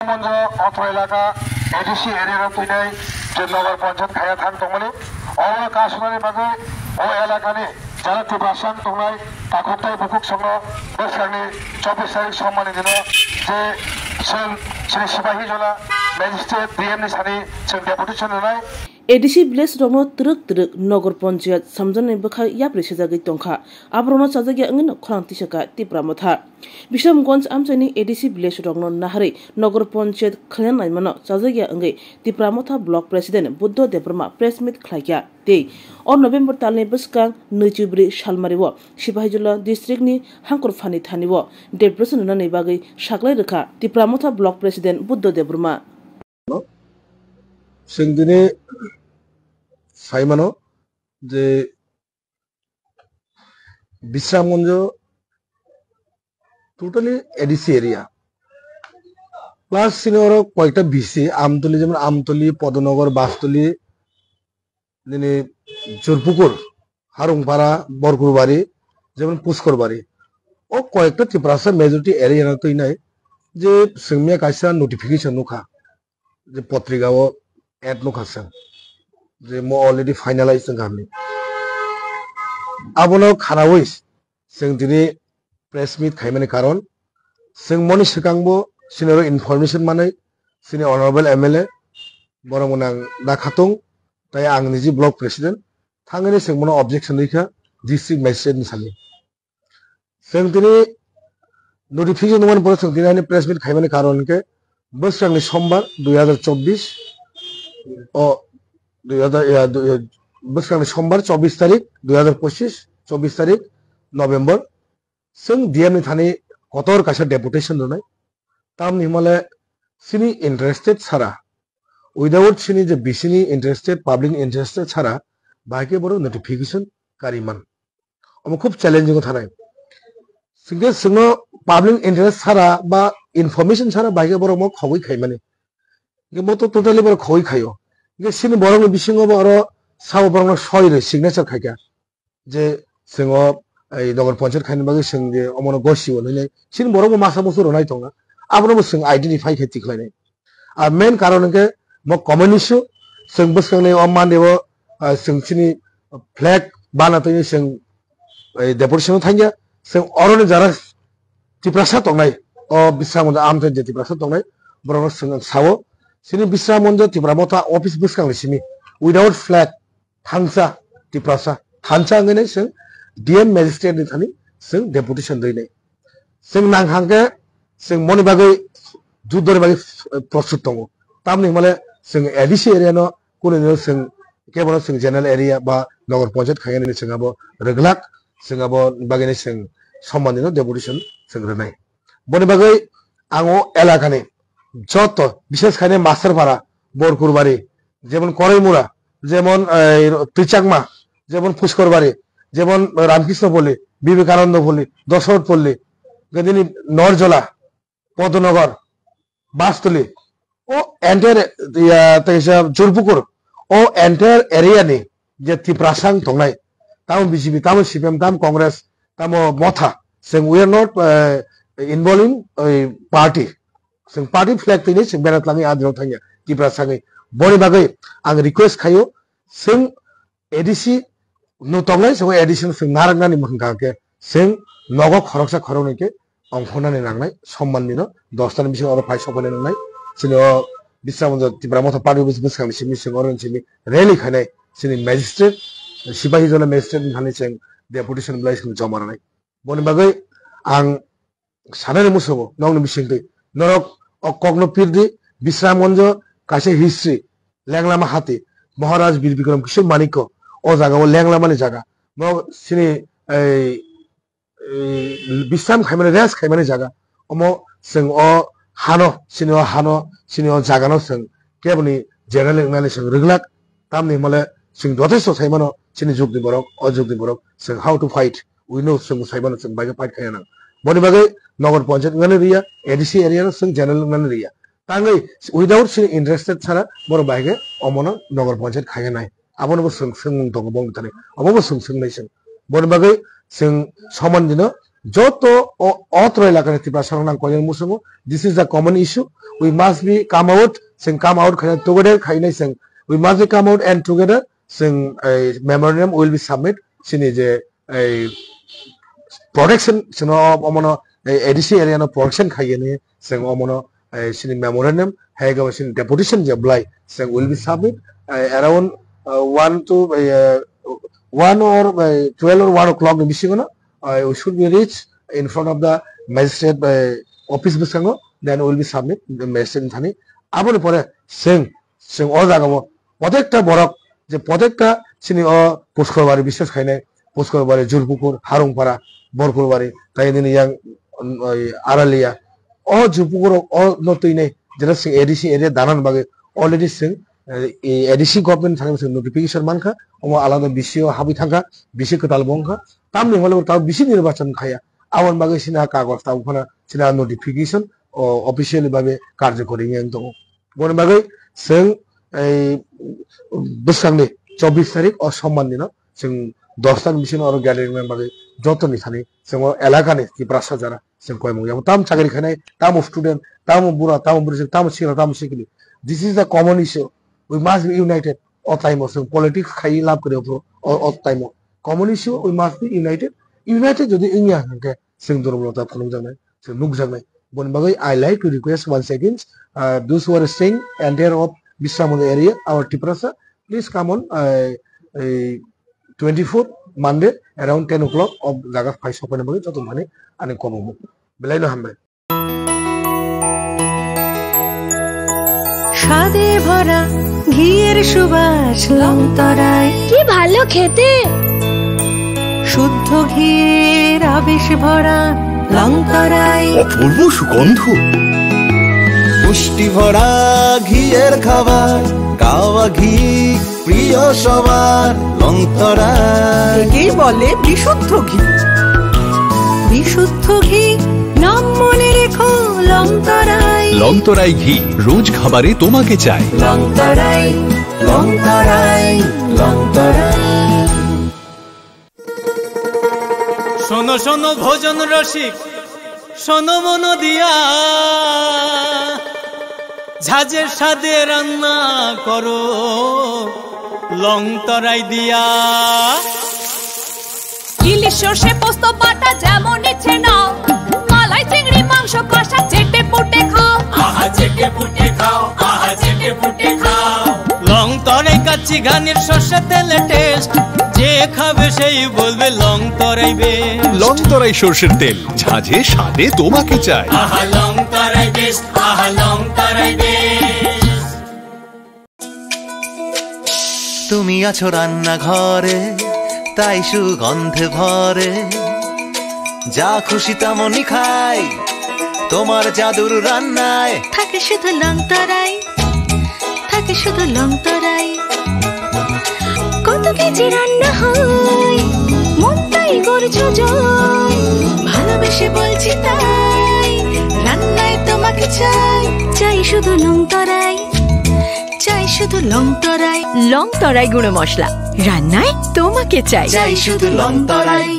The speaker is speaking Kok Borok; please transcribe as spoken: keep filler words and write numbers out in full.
Monjo otro elaka A D C area no twinai je Nagar Panchayat khaya thang tongmani, obo kasunani bagwi o elakani jara Tiprasa tongnai takhuk tai bukhuk songno bwsakni chobbish tarik sommani dino je chwng chini Sipahijola magistrate D M ni sani chwng deputation rwnai. A D C village rokno twrwk twrwk Nagar Panchayat samjaknai bwkha yapri sejagwi tongkha. Aborokno chajakya wngwi no khorang tisaka Tipra Motha. Bisramganj amchaini A D C village rokno naharwi Nagar Panchayat khlaina naimano chajakya wngwi Tipra Motha Block President Buddho Debbarma press meet khlaikha. Tei o November talni bwskang nwichibri salmario Sipahijola district ni Hangkurphani thanio deputation rwnani bagwi saklai rwkha Tipra Motha Block President Buddho Debbarma. Chwng tini saimano je Bisramganjo totally A D C area. Plus chini oro koyekta B C, Amtoli, jemon Amtoli, Podonogor, Bastoli, nini Jurpukur, Harungpara, Borkurbari, jemon Puskorbari. O koyekta Tiprasa majority area no twinai je chwng miya kaisa notification nukha. Je potrika o ad nukha chwng je mo already finalize wngkha hinwi. Abono khanaui chwng tini press meet khaimani karon chwng moni swkangbo chini oro information manwi chini honorable M L A borok mwnang Da Khatung tai ang niji block president thangwi chwng bono objection rikha district magistrate ni sami. Chwng tini notification nukmani pore chwng tini hani press meet khaimani karon hwnkhe bwskangni sombar dui hazar chobbish o dui hazar, ya, dui, bwskangni sombar chobbish tarik dui hazar pochissh, chobbish tarik November chwng D M ni thani kotor kaisa deputation rwnai. Tamni himale chini interested sara, without chini je B C ni interested, public ni interested sara bahai khe borok notification kariman. Omo khub challenging o thanai. Singke singno public interest sara ba information sara bahai khe borok mo khogwi khaimani. Hingke mo to totally borok khogwi khaio. Hingke sini borokni bisingo bo oro sabo borokno soi rwi signature khaikha. Je swngo ei Nagar Panchayat khaini bagwi swng je omono gosio hinwi sini borokbo masa musu rwnai tongna. Abono bo swng identify khai tikhlainai. A main karon hwnkhe mo common issue, chwng bwskangni o Monday o, ah, chwng chini flag bana twi chwng, eh, deputation o thangya, chwng oroni jara Tiprasa tongnai, o Bisramganj amtwi je Tiprasa tongnai, borokno chwng sao, chini Bisramganj Tipra Motha office bwskangni simi without flag, thansa, Tiprasa, thansa wngwi nai chwng D M magistrate ni thani chwng deputation rwi nai. Chwng nang hang khe chwng moni bagwi juddoni bagwi, eh, prostut tongo. Tamni hwnmale chwng A D C area no kunui no chwng kebono chwng general area ba Nagar Panchayat khainani chwng abo rwglak, chwng abo bagwi no chwng sombandi no deputation chwng rwnai. Boni bagwi ang o elakani joto, bishes khaine Masterpara, Borkurbari, jemon Koraimura, jemon, eh, Twichakma, jemon Puskorbari, jemon Ramkrishnopolli, Vivekanandopolli, Dosorothpolli, gedini Norjola, Podonogor, Bastoli, o entire, ya, teisa Jurpukur, o entire area ni je Tiprasang tongnai, tamo B J P, tamo C P M, tamo Congress, tamo Motha, chwng we are not, eh, involving, eh, party. Chwng party flag tini chwng berat langwi adino thangya, Tiprasangwi. Boni bagwi ang request khaio, chwng A D C no tongnai, chwng A D C no chwng narwknani mwkhang khe chwng nogo khoroksa khoroknwi khe ongkhornani nangnai, somman dino dosta ni bisingo oro phai sokphaina nangnai. Chini o Bisramganj Tipra Motha party office bwskangni simi chwng oro simi rally khainai, chini magistrate, Sipahijola magistrate ni thani chwng deputation belai chwng joma rwnai. Boni bagwi ang sanani musugo nokni bisingtwi norok o kokno pirdi, Bisramganj kaisa history, Lenglama hati, Maharaj Bir Bikram Kishore Manikya o jaga o Lenglamani jaga. Bo chini ei, ei, bisram khaimani, rest khaimani jaga. Omo chwng o hano, chini o hano, chini o jagano chwng keboni general wngnani chwng rwglak. Tamni hwnmale chwng jotesto saimano chini jugni borok, o jugni borok chwng how to fight. We know chwng saimano chwng baikhe fight khaina nang. Boni bagwi Nagar Panchayat wngnani rwya, A D C area no chwng general wngnani rwya. Tangwi without chini interested sara borok baikhe omono Nagar Panchayat khaina nai. Abono bo chwng swngmung tongo bongni thani. Obo bo chwng swngnai chwng. Boni bagwi chwng soman dino joto o, o trai lakani Tiprasa rok nang koinani muchungo. This is the common issue. We must be come out, chwng come out khaina together khainai chwng. We must be come out and together chwng, eh, memorandum will be submit. Chini je, eh, protection, chwng omono, eh, A D C area no protection khaiyani chwng omono, eh, chini memorandum, hai gabo chini deputation je belai chwng will be submit, eh, around, eh, one to, eh, one or, eh, twelve or one o'clock ni bisingo no, eh, we should be reach in front of the magistrate, eh, office bwskango, then we will be submit the magistrate thani. Aboni pore chwng, chwng o jagao protekta borok je protekta chini o Puskor Bari biswas khainai, Puskor Bari, Jurpukur, Harungpara, Borkur Bari, tai nini yang, um, oi, Aralia. O Jurpukur o no twinai, jera chwng A D C area danan bagwi already chwng, eh, A D C government thani chwng notification mankha, omo alada B C o habwi thangkha, B C kwtal bo wngkha, tamni hole bo tamo B C nirbachon khaya. Aboni bagwi chini a kagoj tabuk phano chini a notification o officially babe karjokori wngya wng tongo. Boni bagwi chwng ei bwskangni chobbish tarik o sombar nino chwng dosta ni bisingo oro gathering rwna bagwi jotoni thani chwng o elakani Tiprasa jara chwng koimung yabo. Tamo chakri khainai, tamo student, tamo bura, tamo bwrwi, tamo sikla, tamo sikli. This is the common issue. We must be united. O time o chwng politics khai lab kwrwi o, o, o time o. Common issue, we must be united. United jodi wngya hwnkhe chwng Durumlota phunukjaknai, chwng nukjaknai. Boni bagwi I like to request once again, uh, those who are staying entire of Bisramoni area, our Tiprasa, please come on, uh, uh, twenty-four Monday around ten o'clock o jaga phai sokphaina bagwi joto mani ani kobomo. Belai no hambai. স্বাদে ভরা ঘিয়ের সুবাস লংতরায়। কি ভালো খেতে। শুদ্ধ ঘিয়ের আবেশ ভরা লংতরায়। অপূর্ব সুগন্ধ। পুষ্টি ভরা ঘিয়ের খাবার, গাওয়া ঘি প্রিয় সবার, লংতরায়। একেই বলে বিশুদ্ধ ঘি। বিশুদ্ধ ঘি, নাম মনে রেখো, লংতরায়। লংতরায় ঘি, রোজ খাবারে তোমাকে চাই। লংতরায়, লংতরায়, লংতরায়। শোনো শোনো ভোজন রসিক, শোনো মন দিয়া, ঝাঁঝের স্বাদে রান্না করো লং তরাই দিয়া। ইলিশ সর্ষে পোস্ত বাটা যেমন ইচ্ছে নাও, মালাই চিংড়ি মাংস কষা চেটে পুটে খাও। আহা চেটে পুটে খাও, আহা চেটে পুটে খাও। লং তরাই কাচ্চি ঘানির সর্ষে তেলে টেস্ট, যে খাবে সেই বলবে লং তরাই বেস্ট। লং তরাই সর্ষের তেল, ঝাঁঝে স্বাদে তোমাকে চাই। আহা লং তরাই বেস্ট, আহা লং তরাই বেস্ট। তুমি আছো রান্নাঘরে, তাই সুগন্ধে ভরে। যা খুশি তেমনই খাই, তোমার জাদুর রান্নায়। থাকে শুধু লং তরাই, থাকে শুধু লং তরাই। কত কেজি রান্না হয়, মন তাই করছো জয়। ভালোবেসে বলছি তাই, রান্নায় তোমাকে চাই। চাই শুধু লং তরাই, চাই শুধু লং তরাই। লং তরাই গুঁড়ো মশলা, রান্নায় তোমাকে চাই। চাই শুধু লং তরাই।